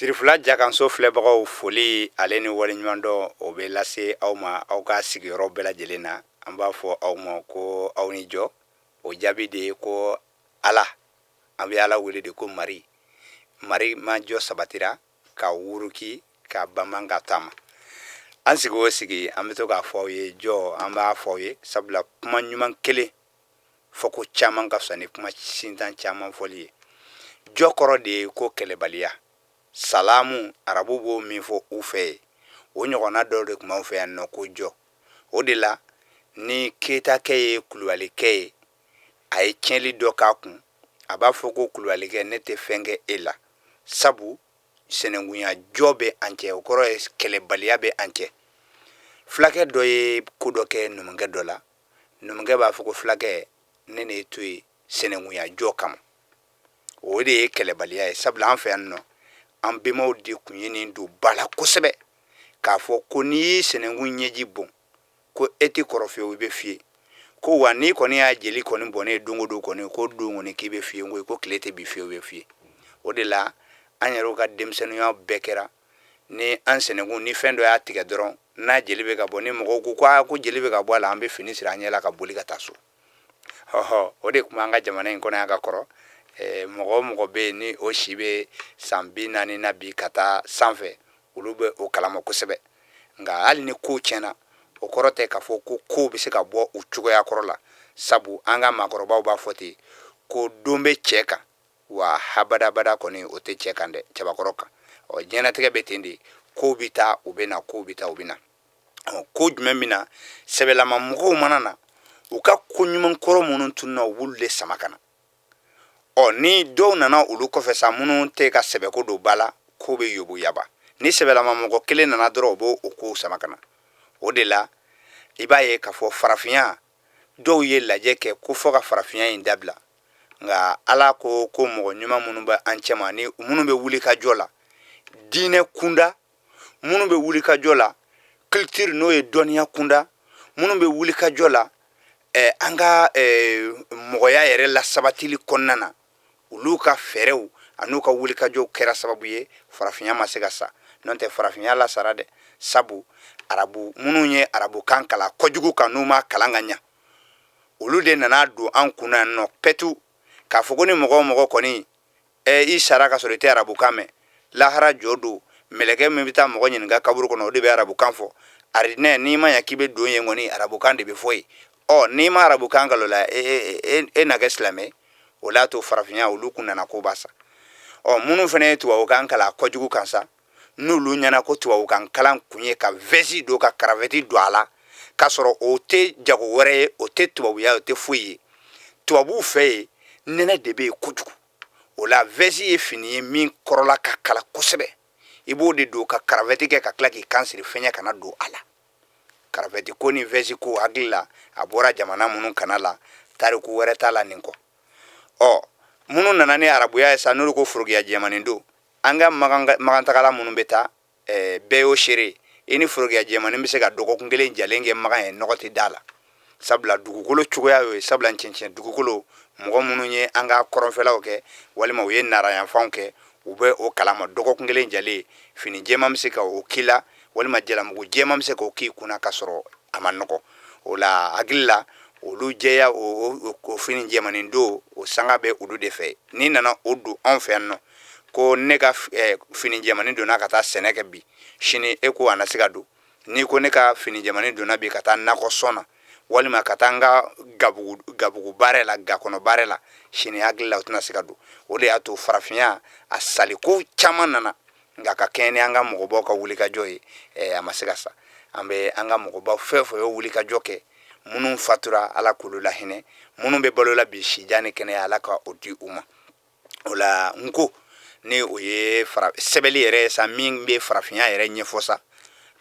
Sirifila Jakanso filɛbagaw, foli ale ni waleɲumandɔn, o bɛ lase aw ma aw ka sigiyɔrɔ bɛɛ lajɛlen na. An b'a fɔ aw ma ko aw ni jɔ. O jaabi de ye ko Ala. An bɛ Ala wele de ko Mari. Mari ma jɔ sabatira ka wuruki ka banban ka taama. An sigi o sigi, an bɛ to k'a fɔ aw ye jɔ, an b'a fɔ aw ye, sabula kuma ɲuman kelen fɔko caman ka fisa ni kuma sintan caman fɔli ye. Jɔ kɔrɔ de ye ko kɛlɛbaliya. Salamu, arabu b'o min fɔ u fɛ yen, o ɲɔgɔnna dɔ de tun b'anw fɛ yan nɔ ko jɔ. O de la ni keyitakɛ ye kulubalikɛ ye, a ye tiɲɛli dɔ k'a kun, a b'a fɔ ko kulubalikɛ, ne tɛ fɛn kɛ e la, sabu senenkunya jɔ bɛ an cɛ. O kɔrɔ ye kɛlɛbaliya bɛ an cɛ. Fulakɛ dɔ ye ko dɔ kɛ numukɛ dɔ la, numukɛ b'a fɔ ko fulakɛ, ne n'e to yen senenkunya jɔ kama. O de ye kɛlɛbaliya ye, sabula an fɛ yan nɔ, an bɛnbaw de tun ye nin don ba la kosɛbɛ k'a fɔ ko n'i y'i senenkun ɲɛji bɔn, ko e tɛ kɔrɔ fiyewu, i bɛ fiye. Ko wa n'i kɔni y'a jeli kɔni bɔnnen ye don o don kɔni, ko don kɔni k'i bɛ fiye koyi, ko tile tɛ bin fiyewu, i bɛ fiye. O de la an yɛrɛw ka denmisɛnninya bɛɛ kɛra ni an senenkun, ni fɛn dɔ y'a tigɛ dɔrɔn, n'a jeli bɛ ka bɔ, ni mɔgɔw ko ko aa, ko jeli bɛ ka bɔ a la, an bɛ fini siri an ɲɛ la ka boli ka taa so. Ɔhɔ, o de tun b'an ka jamana in kɔnɔ yan ka kɔrɔ. Mɔgɔ o mɔgɔ bɛ yen ni o si bɛ san 40 na bi ka taa sanfɛ, olu bɛ o kalama kosɛbɛ. Nka hali ni ko tiɲɛna, o kɔrɔ tɛ k'a fɔ ko kow bɛ se ka bɔ u cogoya kɔrɔ la, sabu an ka maakɔrɔbaw b'a fɔ ten ko don bɛ cɛ kan, wa habadabada kɔni o tɛ cɛ kan dɛ, cɛbakɔrɔ kan. Ɔ, diɲɛnatigɛ bɛ ten de, kow bɛ taa, u bɛ na, kow bɛ taa, u bɛ na. Ɔ, ko jumɛn bɛ na? Sɛbɛlama mɔgɔw mana na, u ka ko ɲuman kɔrɔ minnu tununna, u b'olu de sama ka na. Ɔ, ni dɔw nana olu kɔfɛ sa, minnu tɛ ka sɛbɛko don ba la, ko bɛ yobo yaba. Ni sɛbɛlama mɔgɔ kelen nana dɔrɔn, u b'o o kow sama ka na. O de la i b'a ye k'a fɔ farafinya, dɔw ye lajɛ kɛ ko fɔ ka farafinya in dabila. Nka Ala ko ko mɔgɔ ɲuman minnu bɛ an cɛma, ni minnu bɛ wuli ka jɔ la diinɛ kunda, minnu bɛ wuli ka jɔ la culture, n'o ye dɔnniya kunda, minnu bɛ wuli ka jɔ la an ka mɔgɔya yɛrɛ la sabatili kɔnɔna na, olu ka fɛɛrɛw an'u ka wulikajɔw kɛra sababu ye farafinya ma se ka sa. N'o tɛ, farafinya lasara dɛ, sabu arabu minnu ye arabukan kalan kojugu kan, n'u ma kalan ka ɲa, olu de nana don an kun na nɔ pɛtu k'a fɔ ko ni mɔgɔ o mɔgɔ kɔni i sara ka sɔrɔ i tɛ arabukan mɛn, lahara jɔ don, mɛlɛkɛ min bɛ taa mɔgɔ ɲininka kaburu kɔnɔ, o de bɛ arabukan fɔ. Arijinɛ, n'i ma ɲɛ k'i bɛ don yen kɔni, arabukan de bɛ fɔ yen. Ɔ, n'i ma arabukan kalan la, e na kɛ silamɛ. O l'a to farafinya, olu kun nana ko ba sa. Ɔ, minnu fana ye tubabukan kalan kojugu kan sa, n'olu ɲɛna ko tubabukan kalan kun ye ka veste don, ka karavɛti don a la, k'a sɔrɔ o tɛ jago wɛrɛ ye, o tɛ tubabuya, o tɛ foyi ye. Tubabuw fɛ yen, nɛnɛ de bɛ yen kojugu. O la veste ye fini ye min kɔrɔla ka kala kosɛbɛ. I b'o de don ka karavɛti kɛ ka tila k'i kan siri, fɛɲɛ kana don a la. Karavɛti ko ni veste ko, hakili la a bɔra jamana minnu kana la, tariku wɛrɛ t'a la nin kɔ. Ɔ, minnu nana ni arabuya ye sa, n'olu ko forokiya jɛmanin don, an ka magantagala minnu bɛ taa, bɛɛ y'o seere. I ni forokiya jɛmanin bɛ se ka dɔgɔkun kelen jalen kɛ magan ye, nɔgɔ tɛ da la, sabula dugukolo cogoya y'o ye. Sabula cɛncɛn dugukolo, mɔgɔ minnu ye an ka kɔrɔnfɛlaw kɛ walima u ye narayanfanw kɛ, u bɛ o kalama. Dɔgɔkun kelen jalen, fini jɛman bɛ se ka o k'i la, walima jalamugu jɛman bɛ se k'o k'i kunna ka sɔrɔ a ma nɔgɔ. O la hakili la, olu jɛya, o fini jɛmanin don, o sanga bɛ olu de fɛ. N'i nana o don anw fɛ yan nɔ ko ne ka fini jɛmanin donna ka taa sɛnɛ kɛ bi, sini e ko a na se ka don. N'i ko ne ka fini jɛmanin donna bi ka taa nakɔ sɔn na, walima ka taa n ka gabugu baara la, ga kɔnɔ baara la, sini hakili la o tɛna se ka don. O de y'a to farafinya a saliko caman nana, nka ka kɛɲɛ ni an ka mɔgɔbaw ka wulikajɔ ye, a ma se ka sa. An bɛ an ka mɔgɔbaw fɛn o fɛn y'o wulikajɔ kɛ, minnu fatura, Ala k'olu lahinɛ, minnu bɛ balo la bi, sijan ni kɛnɛya, Ala ka o di u ma. O la n ko ni o ye sɛbɛli yɛrɛ ye sa, min bɛ farafinya yɛrɛ ɲɛfɔ sa,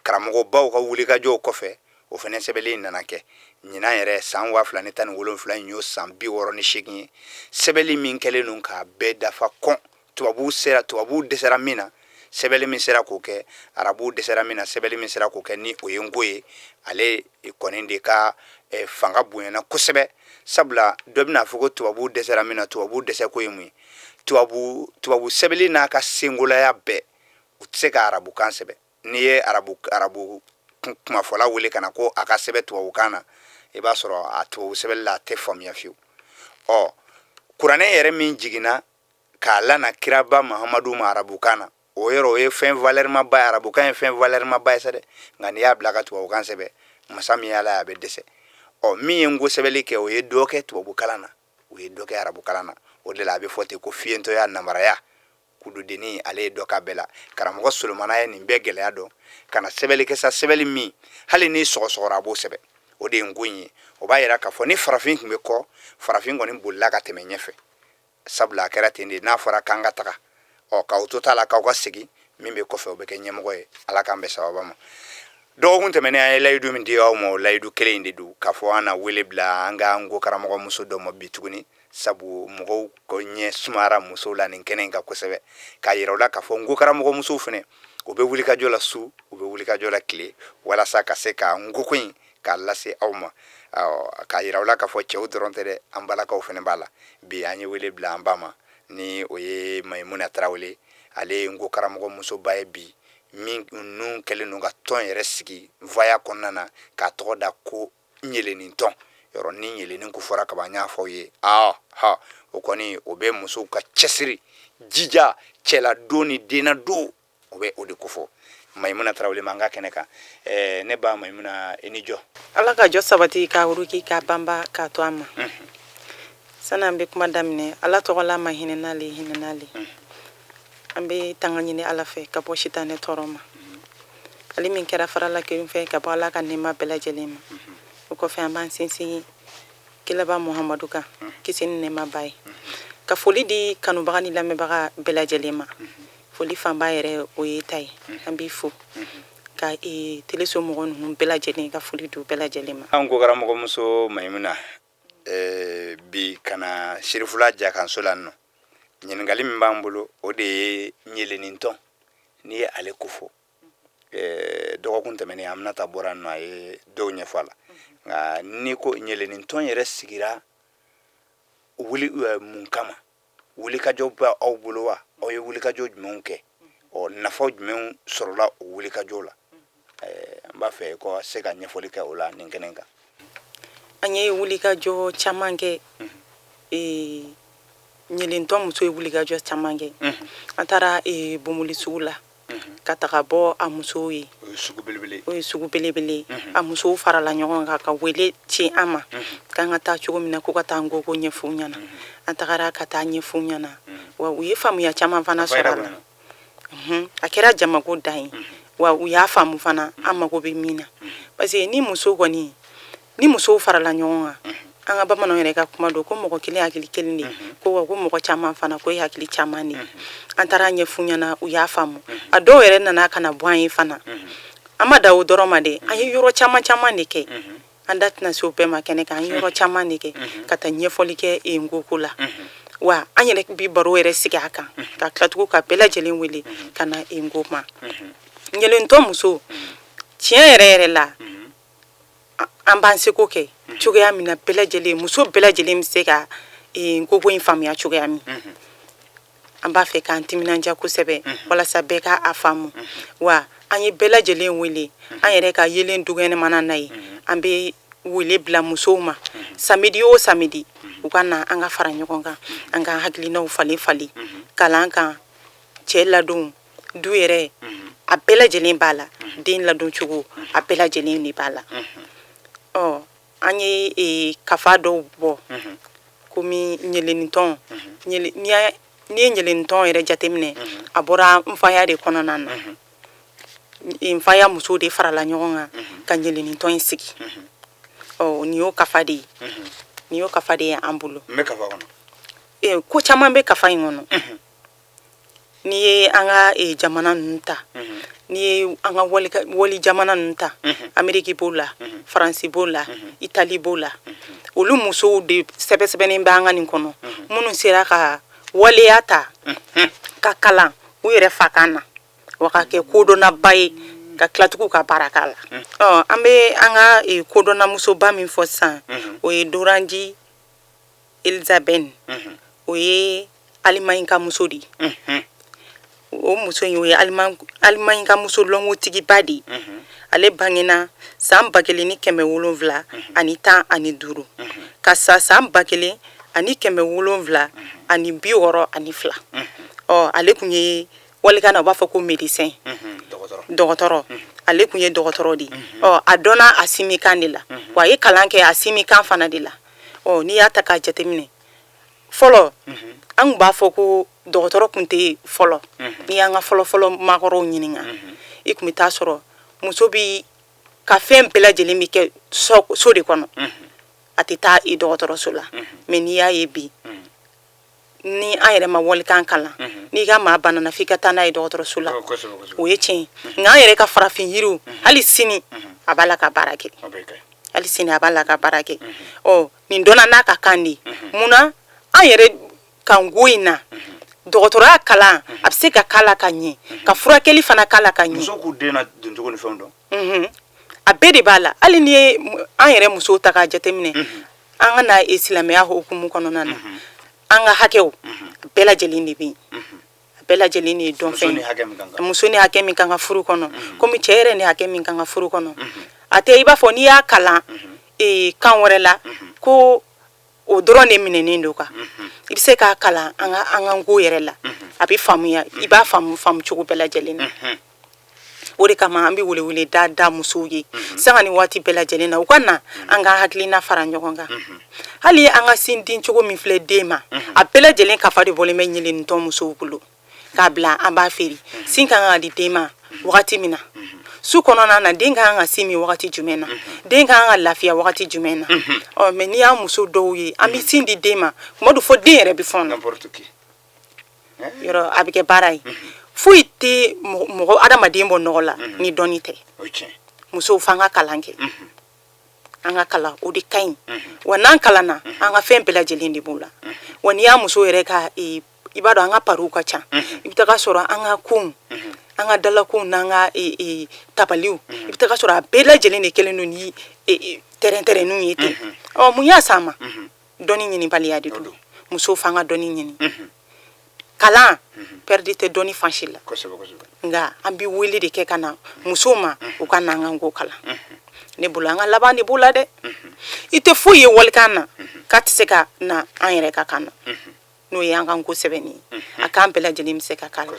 karamɔgɔbaw ka wulikajɔw kɔfɛ, o fana sɛbɛli in nana kɛ ɲinan yɛrɛ san 2017 in y'o san 68 ye. Sɛbɛli min kɛlen don k'a bɛɛ dafa kɔn, tubabuw sera, tubabuw dɛsɛra min na, sɛbɛli min sera k'o kɛ, arabuw dɛsɛra min na, sɛbɛli min sera k'o kɛ, ni o ye nko ye, ale kɔni de ka fanga bonyana kosɛbɛ. Sabula dɔ bɛna fɔ ko tubabuw dɛsɛra min na, tubabuw dɛsɛ ko ye mun ye? Tubabu sɛbɛli n'a ka senkolaya bɛɛ, U tɛ se ka arabukan sɛbɛn. N'i ye arabu arabu kumafɔla wele ka na ko a ka sɛbɛn tubabukan na, i b'a sɔrɔ a tubabu sɛbɛnli la, a tɛ faamuya fiyewu. Ɔ, kuranɛ yɛrɛ min jiginna k'a lana kiraba Mahamadu ma arabukan na, o yɔrɔ o ye fɛn valɛrimaba ye. Arabukan ye fɛn valɛrimaba ye sa dɛ, nka n'i y'a bila ka tubabukan sɛbɛn, masa min ye Ala ye, a bɛ dɛsɛ. Ɔ, min ye nko sɛbɛnli kɛ, o ye dɔ kɛ tubabukalan na, o ye dɔ kɛ arabukalan na. O de la a bɛ fɔ ten ko fiyentɔya, namaraya, kududennin, ale ye dɔ k'a bɛɛ la. Karamɔgɔ Solomana ye nin bɛɛ gɛlɛya dɔn ka na sɛbɛnli kɛ sa, sɛbɛnli min hali n'i sɔgɔsɔgɔra, a b'o sɛbɛn. O de ye nko in ye. O b'a yira k'a fɔ ni farafin tun bɛ kɔ, farafin kɔni bolila ka tɛmɛ ɲɛfɛ, sabula a kɛra ten de. N'a fɔra k'an ka taga, ɔ, k'aw to t'a la, k'aw ka segin, min bɛ kɔfɛ, o bɛ kɛ ɲɛmɔgɔ ye. Ala k'an bɛn sababa ma. Dɔgɔkun tɛmɛnen, an ye layidu min di aw ma, o layidu kelen in de don, k'a fɔ an na wele bila an ka nko karamɔgɔ muso dɔ ma bi tuguni, sabu mɔgɔw ko ɲɛ sumayara musow la nin kɛnɛ in kan kosɛbɛ, k'a yira u la k'a fɔ nko karamɔgɔ musow fana, u bɛ wulikajɔ la su, u bɛ wulikajɔ la tile, walasa ka se ka nkoko in k'a lase aw ma, k'a yira u la k'a fɔ cɛw dɔrɔn tɛ dɛ, an balakaw fana b'a la. Bi an ye wele bila an ba ma, ni o ye Mayimuna Tarawele. Ale ye nko karamɔgɔ musoba ye bi, min ninnu kɛlen don ka tɔn yɛrɛ sigi Nfaya kɔnɔna na, k'a tɔgɔ da ko Ɲelenin tɔn. Yɔrɔ ni ɲelenin ko fɔra kaban, n y'a fɔ aw ye, aa ha, o kɔni o bɛ musow ka cɛsiri, jija, cɛladon ni dennadon, o bɛ o de kofɔ. Mayimuna Tarawele ma an ka kɛnɛ kan. Ne ba Mayimuna, i ni jɔ. Ala ka jɔ sabati, k'a wuruki, k'a banba, k'a to an ma. Sani an bɛ kuma daminɛ, Ala tɔgɔ la, ma hinɛ n'ale, hinɛ n'ale. An bɛ tanga ɲini Ala fɛ ka bɔ sitanɛ tɔɔrɔ ma, ale min kɛra farala fɛ ka bɔ Ala ka nɛɛma bɛɛ lajɛlen ma. O kɔfɛ, an b'an sinsin kiraba Muhamadu kan, kisi ni nɛɛma b'a ye, ka foli di kanubaga ni lamɛnbaga bɛɛ lajɛlen ma. Foli fanba yɛrɛ, o ye ta ye. An b'i fo ka teleso mɔgɔ ninnu bɛɛ lajɛlen, ka foli di bɛɛ lajɛlen ma. An ko karamɔgɔmuso Mayimuna, bi ka na Sirifula jakanso la nɔ, ɲininkali min b'an bolo, o de ye ɲelenin tɔn. N'i ye ale kofɔ, dɔgɔkun tɛmɛnen Aminata bɔra nɔ, a ye dɔw ɲɛfɔ a la. Nka n'i ko ɲelenin tɔn yɛrɛ sigira wuli mun kama? Wulikajɔ bɛ aw bolo wa? Aw ye wulikajɔ jumɛnw kɛ? Ɔ, nafa jumɛnw sɔrɔla o wulikajɔ la? N b'a fɛ ka se ka ɲɛfɔli kɛ o la nin kɛnɛ kan. An ye wulikajɔ caman kɛ. Ɲelentɔn muso ye wulikajɔ caman kɛ. An taara Bomoli sugu la ka taga bɔ a musow ye. O ye sugu belebele. O ye sugu belebele. A musow farala ɲɔgɔn kan ka wele ci an ma k'an ka taa cogo min na, ko ka taa nkoko ɲɛfɔ u ɲɛna. An tagara ka taa ɲɛfɔ u ɲɛna, wa u ye faamuya caman fana sɔrɔ a la. A kɛra jamako dan ye, wa u y'a faamu fana an mago bɛ min na, parce que ni muso kɔni, ni musow farala ɲɔgɔn kan, an ka bamananw yɛrɛ ka kuma don ko mɔgɔ kelen hakili kelen de ko, wa ko mɔgɔ caman fana ko e hakili caman de. An taara ɲɛf'u ɲɛna, u y'a faamu. A dɔw yɛrɛ nana ka na bɔ an ye fana. An ma da o dɔrɔn ma dɛ, an ye yɔrɔ caman caman de kɛ. An da tɛna se o bɛɛ ma kɛnɛ kan. An ye yɔrɔ caman de kɛ ka taa ɲɛfɔli kɛ nkoko la, wa an yɛrɛ bi baro yɛrɛ sigi a kan, ka tila tugun ka bɛɛ lajɛlen wele ka na nko ma. Ɲelentɔn muso, tiɲɛ yɛrɛ yɛrɛ la, an b'an seko kɛ cogoya min na, bɛɛ lajɛlen, muso bɛɛ lajɛlen bɛ se ka nkoko in faamuya cogoya min, an b'a fɛ k'an timinanja kosɛbɛ walasa bɛɛ ka a faamu. Wa an ye bɛɛ lajɛlen wele. An yɛrɛ ka yelen dukɛnɛmana na ye, an bɛ wele bila musow ma samedi o samedi, u ka na, an ka fara ɲɔgɔn kan, an ka hakilinaw falen falen kalan kan, cɛ ladon, du yɛrɛ, a bɛɛ lajɛlen b'a la, den ladon cogo, a bɛɛ lajɛlen de b'a la. Ɔ, an ye kafa dɔw bɔ komi ɲelenitɔn. N'i ye ɲelenitɔn yɛrɛ jateminɛ, a bɔra nfaya de kɔnɔna na. Nfaya musow de farala ɲɔgɔn kan ka ɲelenitɔn in sigi. Ɔ, nin y'o kafa de ye, nin y'o kafa de ye an bolo. N bɛ kafa kɔnɔ. Ko caman bɛ kafa in kɔnɔ. N'i ye an ka jamana ninnu ta, n'i ye an ka wali jamana ninnu ta, Ameriki b'o la, Faransi b'o la, Itali b'o la, olu musow de sɛbɛsɛbɛnnen bɛ an ka nin kɔnɔ, minnu sera ka waleya ta ka kalan u yɛrɛ fakan na, wa ka kɛ kodɔnnaba ye, ka tila tugun ka baara k'a la. Ɔ, an bɛ an ka kodɔnnamusoba min fɔ sisan, o ye Doranji Elizabeth. O ye Alimaɲi ka muso de ye. O muso in, o ye Alimaɲi ka muso lɔnkotigiba de ye. Ale bangena san 1715 ka sa san 1762. Ɔ, ale tun ye, walikan na u b'a fɔ ko médecin, dɔgɔtɔrɔ. Ale tun ye dɔgɔtɔrɔ de ye. Ɔ, a dɔnna a simikan de la, wa a ye kalan kɛ a simikan fana de la. Ɔ, n'i y'a ta k'a jateminɛ, fɔlɔ an tun b'a fɔ ko dɔgɔtɔrɔ tun tɛ fɔlɔ. N'i y'an ka fɔlɔ-fɔlɔ maakɔrɔw ɲininka, i tun bɛ taa sɔrɔ muso bi ka fɛn bɛɛ lajɛlen bɛ kɛ so de kɔnɔ, a tɛ taa i dɔgɔtɔrɔso la. Mais n'i y'a ye bi, ni an yɛrɛ ma walikan kalan, n'i ka maa banana, f'i ka taa n'a ye dɔgɔtɔrɔso la. O ye tiɲɛ ye, nka an yɛrɛ ka farafin yiriw, hali sini a b'a la ka baara kɛ, hali sini a b'a la ka baara kɛ. Ɔ, nin dɔnna n'a ka kan de ye. Munna an yɛrɛ ka nko in na, dɔgɔtɔrɔya kalan a bɛ se ka k'a la ka ɲɛ, ka furakɛli fana k'a la ka ɲɛ? Muso k'u den na doncogo ni fɛnw dɔn. A bɛɛ de b'a la. Hali n'i ye an yɛrɛ musow ta k'a jateminɛ, an ka na silamɛya hukumu kɔnɔna na, an ka hakɛw bɛɛ lajɛlen de bɛ yen, a bɛɛ lajɛlen de ye dɔnfɛn ye. Muso ni hakɛ min kan ka furu kɔnɔ, komi cɛ yɛrɛ ni hakɛ min kan ka furu kɔnɔ, a tɛ i b'a fɔ n'i y'a kalan kan wɛrɛ la ko o dɔrɔn de minɛnen don kan. I bɛ se k'a kalan an ka nko yɛrɛ la, a bɛ faamuya, i b'a faamu faamu cogo bɛɛ lajɛlen na. O de kama an bɛ welewele da da musow ye sanga ni waati bɛɛ lajɛlen na, u ka na an ka hakilina fara ɲɔgɔn kan. Hali an ka sin di cogo min filɛ den ma, a bɛɛ lajɛlen kafa de bɔlen bɛ ɲɛlɛnitɔn musow bolo k'a bila an b'a feere. Sin ka kan ka di den ma wagati min na su kɔnɔna na, den ka kan ka sin min wagati jumɛn na, den ka kan ka lafiya wagati jumɛn na. Ɔ, mais n'i y'a muso dɔw ye, an bɛ sin di den ma kuma dɔ fo den yɛrɛ bɛ fɔɔnɔ. Yɔrɔ a bɛ kɛ baara ye. Foyi tɛ mɔgɔ adamaden bɔ nɔgɔ la ni dɔnni tɛ. Musow, f'an ka kalan kɛ, an ka kalan, o de ka ɲi. Wa n'an kalanna, an ka fɛn bɛɛ lajɛlen de b'o la. Wa n'i y'a muso yɛrɛ ka, i b'a dɔn an ka pariw ka ca, i bɛ taga sɔrɔ an ka kow, an ka dalakow n'an ka tabaliw, i bɛ taga sɔrɔ a bɛɛ lajɛlen de kɛlen don ni tɛrɛn-tɛrɛnninw ye ten. Ɔ, mun y'a s'an ma? Dɔnni ɲinibaliya de don. Musow, f'an ka dɔnni ɲini. Kalan pɛridi tɛ dɔnni fan si la, nka an bɛ wele de kɛ ka na musow ma, u ka na an ka nko kalan. Ne bolo, an ka laban de b'o la dɛ. I tɛ foyi ye walikan na k'a tɛ se ka na an yɛrɛ ka kan na, n'o ye an ka nko sɛbɛnni ye. A kan bɛɛ lajɛlen bɛ se ka k'a la.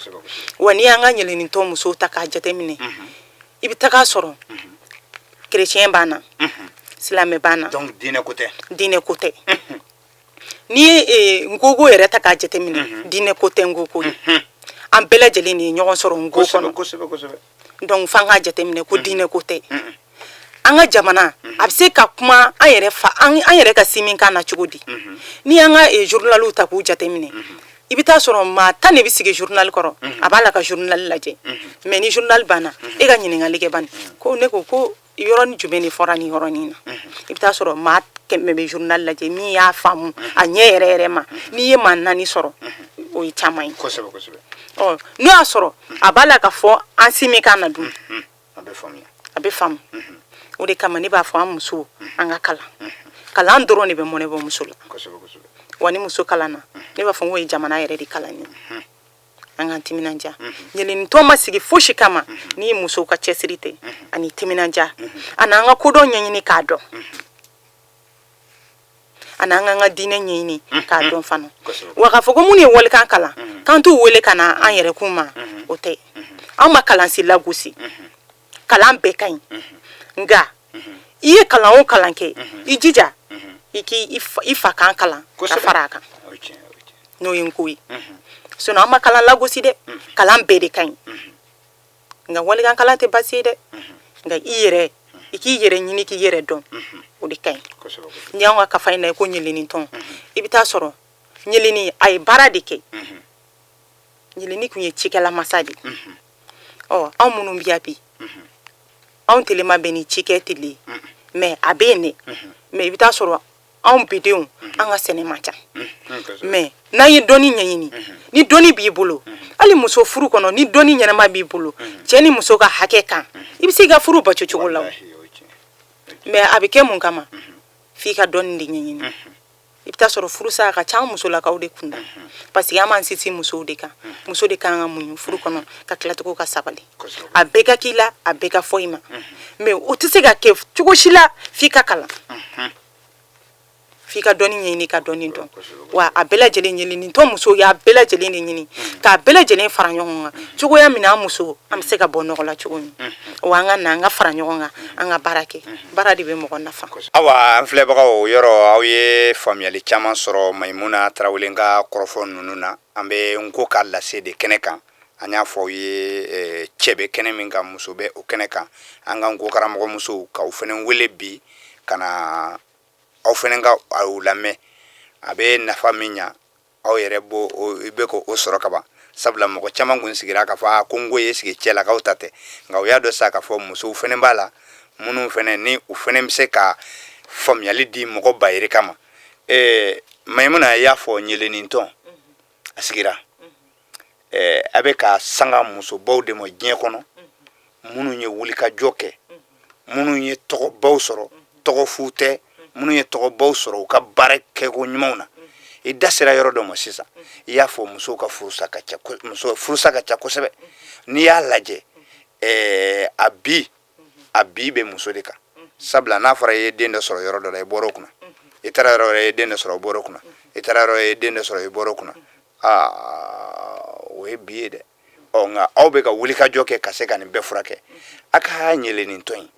Wa n'i y'an ka ɲɛlɛnitɔn musow ta k'a jateminɛ, i bɛ taga sɔrɔ kerecɛn b'an na, silamɛ b'an na. Donc diinɛ ko tɛ. Diinɛ ko tɛ. N'i ye nkogo yɛrɛ ta k'a jateminɛ, diinɛ ko tɛ nkogo ye. An bɛɛ lajɛlen de ye ɲɔgɔn sɔrɔ nko kɔnɔ. Donc f'an k'a jateminɛ ko diinɛ ko tɛ. An ka jamana a bɛ se ka kuma an yɛrɛ fa, an yɛrɛ ka si min kan na cogo di? N'i y'an ka journaliw ta k'u jateminɛ, i bɛ taa sɔrɔ maa 10 de bɛ sigi journal kɔrɔ, a b'a la ka journal lajɛ. Mais ni journal banna, e ka ɲininkali kɛ bani ko ne ko ko yɔrɔnin jumɛn de fɔra nin yɔrɔnin na, i bɛ taa sɔrɔ maa 100 bɛ journal lajɛ, min y'a faamu a ɲɛ yɛrɛ yɛrɛ ma, n'i ye maa naani sɔrɔ, o ye caman ye. Ɔ, n'o y'a sɔrɔ a b'a la ka fɔ an si min kan na dun, a bɛ faamu. O de kama ne b'a fɔ an musow, an ka kalan. Kalan dɔrɔn de bɛ mɔnɛ bɔ muso la. Wa ni muso kalanna, ne b'a fɔ n k'o ye jamana yɛrɛ de kalan ye. An k'an timinanja. Ɲɛlɛnitɔn ma sigi fosi kama ni musow ka cɛsiri tɛ ani timinanja, ani an ka kodɔn ɲɛɲini k'a dɔn, ani an k'an ka diinɛ ɲɛɲini k'a dɔn fana. Wa k'a fɔ ko minnu ye walikan kalan k'an t'u wele ka na an yɛrɛ kun ma, o tɛ. An ma kalansi lagosi, kalan bɛɛ ka ɲi. Nka i ye kalan o kalan kɛ, i jija i k'i i fa kan kalan ka fara a kan, n'o ye n ko ye. Sinon an ma kalan lagosi dɛ, kalan bɛɛ de ka ɲi. Nka walikan kalan tɛ baasi ye dɛ, nka i yɛrɛ, i k'i yɛrɛ ɲini k'i yɛrɛ dɔn, o de ka ɲi. N'i y'anw ka kafa in na i ko ɲɛlɛni tɔn, i bɛ taa sɔrɔ ɲɛlɛni a ye baara de kɛ. Ɲɛlɛni tun ye cikɛla masa de ye. Ɔ, anw minnu bɛ yan bi, anw tele ma bɛn ni cikɛ tele ye, mais a bɛ yen dɛ. Mais i bɛ taa sɔrɔ anw bidenw, an ka sɛnɛ man ca. Mais n'an ye dɔnni ɲɛɲini, ni dɔnni b'i bolo, hali muso furu kɔnɔ, ni dɔnni ɲɛnama b'i bolo, cɛ ni muso ka hakɛ kan, i bɛ se i ka furu bato cogo la. Mais a bɛ kɛ mun kama? F'i ka dɔnni de ɲɛɲini. I bɛ taa sɔrɔ furusa a ka ca musolakaw de kunda, parce que an b'an sinsin musow de kan. Muso de kan ka muɲu furu kɔnɔ, ka tila tugun ka sabali. A bɛɛ ka k'i la, a bɛɛ ka fɔ i ma, mais o tɛ se ka kɛ cogo si la f'i ka kalan, f'i ka dɔnni ɲɛɲini, ka dɔnni dɔn. Wa a bɛɛ lajɛlen ɲinini tɔn musow y'a bɛɛ lajɛlen de ɲini k'a bɛɛ lajɛlen fara ɲɔgɔn kan cogoya min na an muso an bɛ se ka bɔ nɔgɔ la cogo min. Wa an ka na, an ka fara ɲɔgɔn kan, an ka baara kɛ. Baara de bɛ mɔgɔ nafa. Awa, an filɛbagaw, yɔrɔ aw ye faamuyali caman sɔrɔ Mayimuna Tarawele ka kɔrɔfɔ ninnu na. An bɛ Nko ka lase de kɛnɛ kan. An y'a fɔ aw ye, cɛ bɛ kɛnɛ min kan, muso bɛ o kɛnɛ kan. An ka nko karamɔgɔ musow k'aw fana wele bi ka na aw fana ka aw lamɛn. A bɛ nafa min ɲa aw yɛrɛ b'o i bɛ k'o sɔrɔ kaban, sabula mɔgɔ caman kun sigira k'a fɔ a ko n ko ye sigi cɛlakaw ta tɛ, nka u y'a dɔn sisan k'a fɔ musow fana b'a la, minnu fana ni u fana bɛ se ka faamuyali di mɔgɔ ba yirika ma. Mayimuna, i y'a fɔ ɲɛlɛnin tɔn a sigira, a bɛ ka sanga musobaw de ma diɲɛ kɔnɔ, minnu ye wulikajɔ kɛ, minnu ye tɔgɔbaw sɔrɔ, tɔgɔ fu tɛ, minnu ye tɔgɔbaw sɔrɔ u ka baara kɛko ɲumanw na. I da sera yɔrɔ dɔ ma sisan, i y'a fɔ musow ka furusa ka ca, muso furusa ka ca kosɛbɛ. N'i y'a lajɛ, a bi bɛ muso de kan, sabula n'a fɔra i ye den dɔ sɔrɔ yɔrɔ dɔ la, i bɔra o kunna, i taara yɔrɔ wɛrɛ, i ye den dɔ sɔrɔ, o bɔra o kunna, i taara yɔrɔ, i ye den dɔ sɔrɔ, i bɔra o kunna. Aa, o ye bi ye dɛ. Ɔ, nka aw bɛ ka wulikajɔ kɛ ka se ka nin bɛɛ furakɛ. A ka ɲɛlɛnin tɔn in,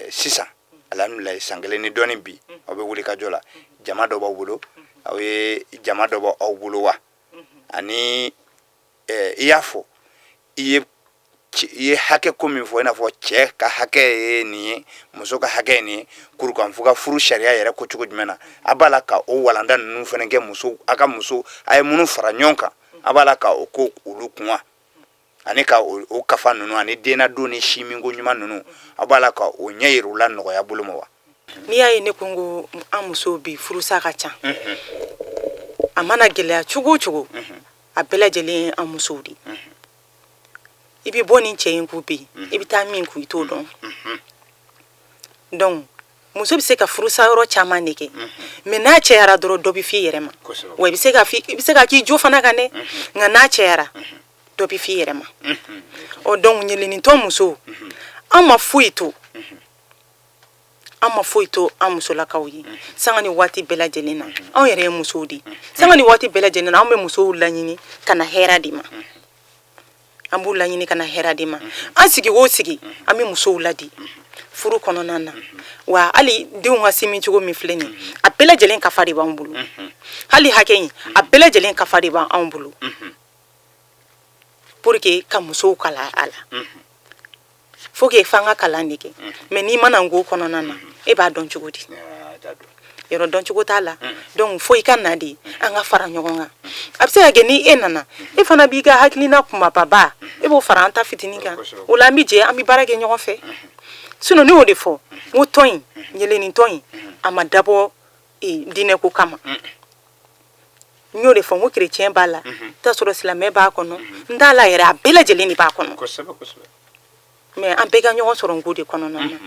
sisan alhamdulilayi, san kelen ni dɔɔni bi, aw bɛ wulikajɔ la. Jama dɔ b'aw bolo, aw ye jama dɔ b'aw bolo wa? Ani i y'a fɔ i ye hakɛ ko min fɔ, i n'a fɔ cɛ ka hakɛ ye nin ye, muso ka hakɛ ye nin ye, kurukanfu ka furu sariya yɛrɛ ko cogo jumɛn na, a b'a la ka o walanda ninnu fana kɛ muso, a ka muso a ye minnu fara ɲɔgɔn kan, a b'a la ka o ko olu kun wa? Ani ka o kafa ninnu ani dennadon ni siminko ɲuman ninnu, a b'a la ka o ɲɛ yira u la nɔgɔya bolo ma wa? N'i y'a ye ne ko n ko an musow bi furusa ka ca, a mana gɛlɛya cogo o cogo, a bɛɛ lajɛlen ye an musow de. I bɛ bɔ nin cɛ in kun bi, i bɛ taa min kun, i t'o dɔn. Donc muso bɛ se ka furusa yɔrɔ caman de kɛ, mais n'a cayara dɔrɔn, dɔ bɛ f'i yɛrɛ ma. Wa i bɛ se ka k'i jo fana kan dɛ, nka n'a cayara, dɔ bɛ f'i yɛrɛ ma. Ɔ, donc ɲɛlɛnitɔn musow, an ma foyi to, an ma foyi to an musolakaw ye. Sanga ni waati bɛɛ lajɛlen na, anw yɛrɛ ye musow de ye. Sanga ni waati bɛɛ lajɛlen na, anw bɛ musow laɲini ka na hɛrɛ de ma, an b'u laɲini ka na hɛrɛ de ma. An sigi o sigi, an bɛ musow ladi furu kɔnɔna na. Wa hali denw ka simi cogo min filɛ nin ye, a bɛɛ lajɛlen kafa de b'an bolo. Hali hakɛ in, a bɛɛ lajɛlen kafa de b'anw bolo pour que ka musow kalan a la. Faut que f'an ka kalan de kɛ. Mais n'i mana n ko kɔnɔna na, e b'a dɔn cogo di? Yɔrɔ dɔn cogo t'a la. Donc fo i ka na de, an ka fara ɲɔgɔn kan. A bɛ se ka kɛ ni e nana, e fana b'i ka hakilina kumababa, e b'o fara an ta fitinin kan. O la an bɛ jɛ, an bɛ baara kɛ ɲɔgɔn fɛ. Sinon ne y'o de fɔ, n ko tɔn in, ɲɛlɛnin tɔn in, a ma dabɔ diinɛ ko kama. N y'o de fɔ, n ko chrétien b'a la, i t'a sɔrɔ silamɛ b'a kɔnɔ, n t'a la yɛrɛ, a bɛɛ lajɛlen de b'a kɔnɔ. Mais an bɛɛ ka ɲɔgɔn sɔrɔ n ko de kɔnɔna na,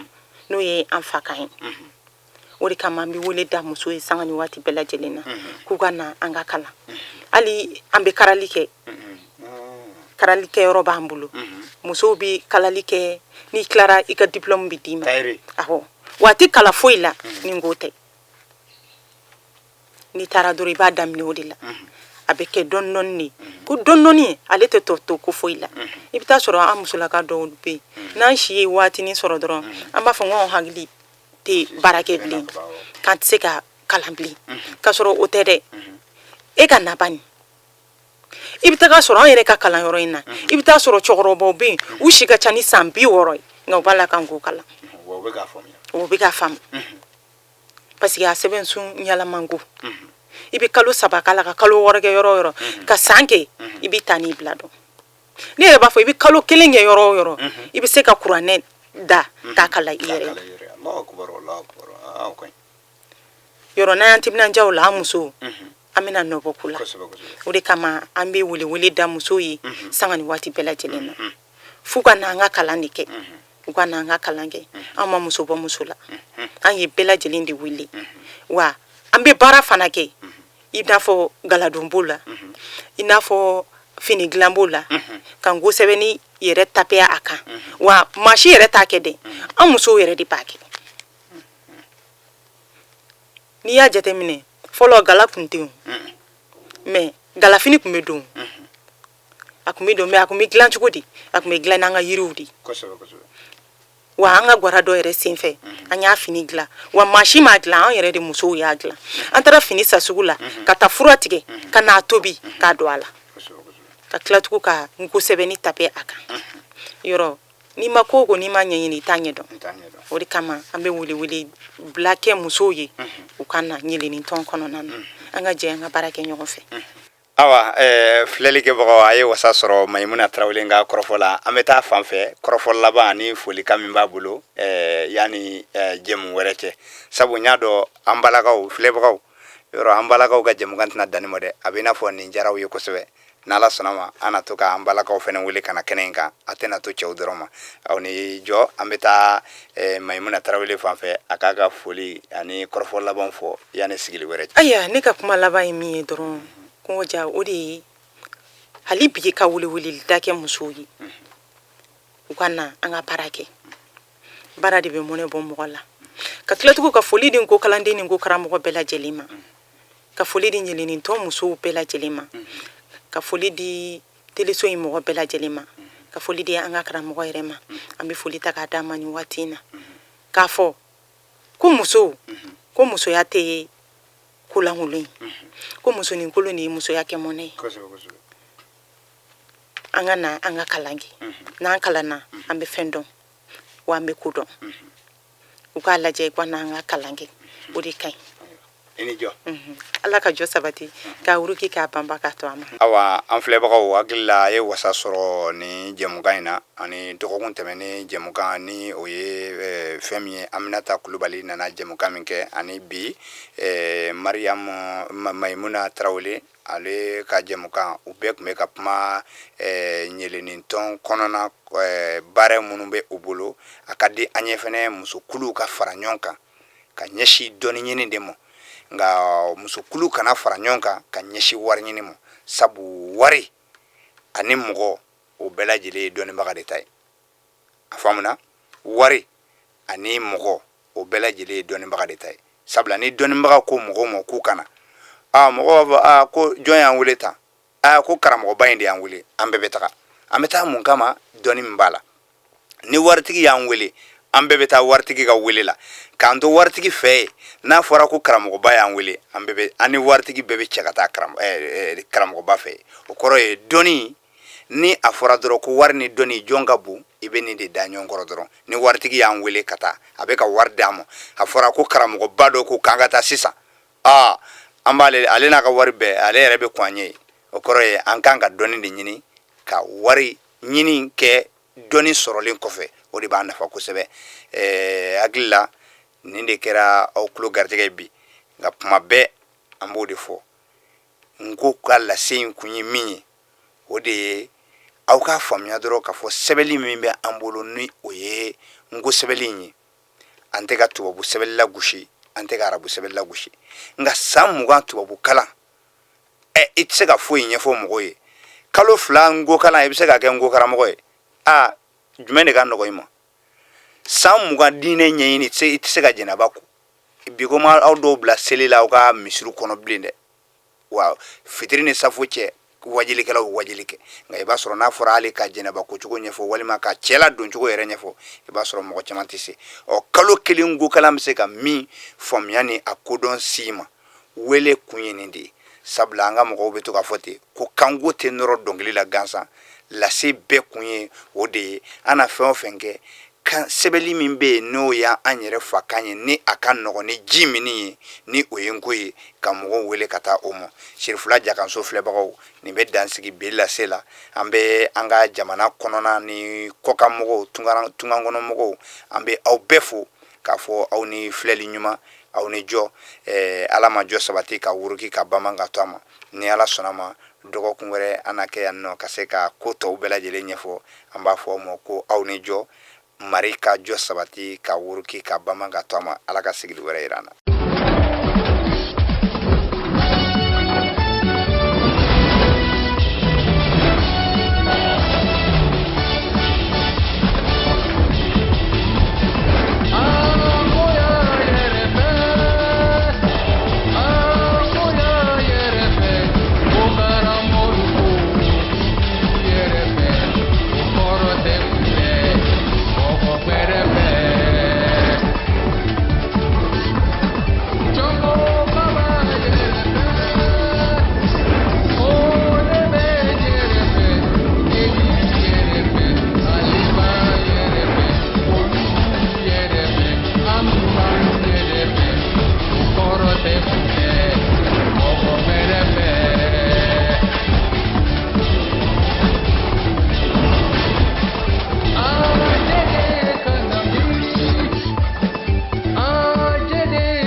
n'o ye an fa kan ye. O de kama an bɛ wele da muso ye sanga ni waati bɛɛ lajɛlen na, k'u ka na an ka kalan. Hali an bɛ karali kɛ, karali kɛyɔrɔ b'an bolo. Musow bɛ kalali kɛ, n'i tilara, i ka diplôme bɛ d'i ma. Awɔ, wa a tɛ kala foyi la ni n ko tɛ. N'i taara dɔrɔn, i b'a daminɛ o de la. A bɛ kɛ dɔɔni dɔɔni de, ko dɔɔni dɔɔni, ale tɛ tɔ to ko foyi la. I bɛ taa sɔrɔ an musolaka dɔw bɛ yen, n'an si ye waatinin sɔrɔ dɔrɔn, an b'a fɔ ko anw hakili tɛ baara kɛ bilen, k'an tɛ se ka kalan bilen. K'a sɔrɔ o tɛ dɛ. E ka na bani, i bɛ taga sɔrɔ an yɛrɛ ka kalanyɔrɔ in na, i bɛ taa sɔrɔ cɛkɔrɔbaw bɛ yen, u si ka ca ni san 60 ye, nka u b'a la kan k'o kalan, o bɛ k'a faamu, parce que a sɛbɛn sun ɲalamanko. I bɛ kalo 3 k'a la, ka kalo 6 kɛ yɔrɔ o yɔrɔ, ka san kɛ, i bɛ taa n'i bila dɔn. Ne yɛrɛ b'a fɔ, i bɛ kalo kelen kɛ yɔrɔ o yɔrɔ, i bɛ se ka kuranɛ da k'a kalan i yɛrɛ ye. Yɔrɔ n'an y'an timinandiya o la, an musow, an bɛna nɔbɔ ko la. O de kama an bɛ welewele da musow ye sanga ni waati bɛɛ lajɛlen na, f'u ka na an ka kalan de kɛ, u ka na an ka kalan kɛ. An ma muso bɔ muso la, an ye bɛɛ lajɛlen de wele. Wa An bɛ baara fana kɛ, i n'a fɔ galadon b'o la, i n'a fɔ fini dilan b'o la, ka nko sɛbɛnni yɛrɛ tapeya a kan. Wa maa si yɛrɛ t'a kɛ dɛ, an musow yɛrɛ de b'a kɛ. N'i y'a jateminɛ, fɔlɔ gala tun tɛ yen, mais galafini tun bɛ don, a tun bɛ don, mais a tun bɛ dilan cogo di? A tun bɛ dilan n'an ka yiriw de. Wa an ka gwara dɔ yɛrɛ senfɛ, an y'a fini dilan. Wa maa si m'a dilan, an yɛrɛ de musow y'a dilan. An taara fini san sugu la, ka taa fura tigɛ ka n'a tobi k'a don a la, ka tila tugun ka nko sɛbɛnni tape a kan. Yɔrɔ n'i ma ko o ko, n'i ma ɲɛɲini, i t'a ɲɛdɔn. O de kama an bɛ welewele bila kɛ musow ye, u ka na Ɲeleni tɔn kɔnɔna na, an ka jɛ an ka baara kɛ ɲɔgɔn fɛ. Awa, filɛlikɛbagaw, a ye wasa sɔrɔ Mayimuna Tarawele ka kɔrɔfɔ la. An bɛ taa fan fɛ, kɔrɔfɔ laban ani folikan min b'a bolo yanni jɛmu wɛrɛ cɛ, sabu n y'a dɔn an balakaw filɛbagaw yɔrɔ, an balakaw ka jɛmukan tɛna dan nin ma dɛ. A bɛ i n'a fɔ nin diyara u ye kosɛbɛ. N'Ala sɔnna ma, an na to ka an balakaw fana wele ka na kɛnɛ in kan, a tɛna to cɛw dɔrɔn ma. Aw ni jɔ, an bɛ taa Mayimuna Tarawele fan fɛ, a k'a ka foli ani kɔrɔfɔ laban fɔ yanni sigili wɛrɛ cɛ. Ayiwa, ne ka kuma laban ye min ye dɔrɔn, Kɔngɔ ja, o de ye hali bi ka weleweleda kɛ musow ye, u ka na an ka baara kɛ. Baara de bɛ mɔnɛ bɔ mɔgɔ la. Ka tila tugun ka foli di n ko kalanden ni n ko karamɔgɔ bɛɛ lajɛlen ma, ka foli di Ɲeleni tɔn musow bɛɛ lajɛlen ma, ka foli di teleso in mɔgɔ bɛɛ lajɛlen ma, ka foli di an ka karamɔgɔ yɛrɛ ma. An bɛ foli ta k'a d'a ma nin waati in na, k'a fɔ ko musow, ko musoya tɛ kolankolon ye, ko musonin kolon de ye musoya kɛ mɔnɛ ye. An ka na an ka kalan kɛ. N'an kalanna, an bɛ fɛn dɔn, wa an bɛ ko dɔn. U k'a lajɛ, u ka na an ka kalan kɛ, o de ka ɲi. I ni jɔ. Ala ka jɔ sabati, k'a wuruki, k'a banba, k'a to a ma. Awa, an filɛbagaw hakili la, a ye wasa sɔrɔ nin jɛmukan in na ani dɔgɔkun tɛmɛnen jɛmukan, ni o ye fɛn min ye Aminata Kulubali nana jɛmukan min kɛ, ani bi Mariam Mayimuna Tarawele ale ka jɛmukan. U bɛɛ tun bɛ ka kuma Ɲeleni tɔn kɔnɔna baara minnu bɛ u bolo. A ka di an ye fɛnɛ musokuluw ka fara ɲɔgɔn kan ka ɲɛsin dɔnni ɲini de ma, nka musokulu kana fara ɲɔgɔn kan ka ɲɛsin wari ɲini ma, sabu wari ani mɔgɔ, o bɛɛ lajɛlen ye dɔnnibaga de ta ye. A faamuna? Wari ani mɔgɔ, o bɛɛ lajɛlen ye dɔnnibaga de ta ye, sabula ni dɔnnibaga ko mɔgɔw ma k'u ka na, aa, mɔgɔw b'a fɔ aa ko jɔn y'an wele tan? Aa, ko karamɔgɔba in de y'an wele, an bɛɛ bɛ taga. An bɛ taa mun kama? Dɔnni min b'a la. Ni waritigi y'an wele, an bɛɛ bɛ taa waritigi ka wele la. K'an to waritigi fɛ yen, n'a fɔra ko karamɔgɔba y'an wele, an bɛɛ bɛ, an ni waritigi bɛɛ bɛ cɛ ka taa karamɔgɔba fɛ yen. O kɔrɔ ye dɔnni, ni a fɔra dɔrɔn ko wari ni dɔnni jɔn ka bon, i bɛ nin de da ɲɔgɔn kɔrɔ dɔrɔn. Ni waritigi y'an wele ka taa, a bɛ ka wari d'an ma. A fɔra ko karamɔgɔba dɔ ko k'an ka taa sisan, aa, an b'ale, ale n'a ka wari bɛɛ, ale yɛrɛ bɛ kɔn an ɲɛ ye. O kɔrɔ ye an kan ka dɔnni de ɲini, ka wari ɲini kɛ dɔnni sɔrɔlen kɔfɛ, o de b'a nafa kosɛbɛ. Hakili la, nin de kɛra aw tulo garijɛgɛ bi. Nka kuma bɛɛ an b'o de fɔ, n ko ka lase in kun ye min ye, o de ye aw k'a faamuya dɔrɔn k'a fɔ sɛbɛnni min bɛ an bolo, ni o ye nko sɛbɛnni in ye, an tɛ ka tubabu sɛbɛnni lagosi, an tɛ ka arabu sɛbɛnni lagosi. Nka san 20 tubabu kalan, i tɛ se ka foyi ɲɛfɔ mɔgɔw ye. Kalo 2 nko kalan, i bɛ se ka kɛ nko karamɔgɔ ye. Aa, jumɛn de ka nɔgɔ i ma? San 20 diinɛ ɲɛɲini, i tɛ se ka jɛnɛba ko. Bi ko ma aw dɔw bila seli la aw ka misiriw kɔnɔ bilen dɛ. Wa fitiri ni safo cɛ, wajilikɛlaw bɛ wajili kɛ, nka i b'a sɔrɔ n'a fɔra hali ka jɛnɛba kocogo ɲɛfɔ walima ka cɛ ladon cogo yɛrɛ ɲɛfɔ, i b'a sɔrɔ mɔgɔ caman tɛ se. Ɔ, kalo 1 nko kalan bɛ se ka min faamuya ni a kodɔn si ma. Wele kun ye nin de ye, sabula an ka mɔgɔw bɛ to k'a fɔ ten ko kanko tɛ nɔrɔ dɔnkili la gansan. Lase bɛɛ kun ye o de ye. An na fɛn o fɛn kɛ, kan sɛbɛnni min bɛ yen, n'o y'an yɛrɛ fa kan ye, ni a ka nɔgɔn ni ji minni ye, ni o ye nko ye, ka mɔgɔw wele ka taa o ma. Sirifila Jakanso filɛbagaw, nin bɛ dan sigi bi lase la. An bɛ an ka jamana kɔnɔna ni kɔkan mɔgɔw, tungan kɔnɔ mɔgɔw, an bɛ aw bɛɛ fo k'a fɔ aw ni filɛli ɲuman, aw ni jɔ. Ala ma jɔ sabati ka wuruki ka bama ka to a ma. Ni Ala sɔnna ma, dɔgɔkun wɛrɛ an na kɛ yan nɔ ka se ka ko tɔw bɛɛ lajɛlen ɲɛfɔ. An b'a fɔ aw ma ko aw ni jɔ, mari ka jɔ sabati ka wuruki ka bama ka to a ma. Ala ka sigili wɛrɛ yira an na.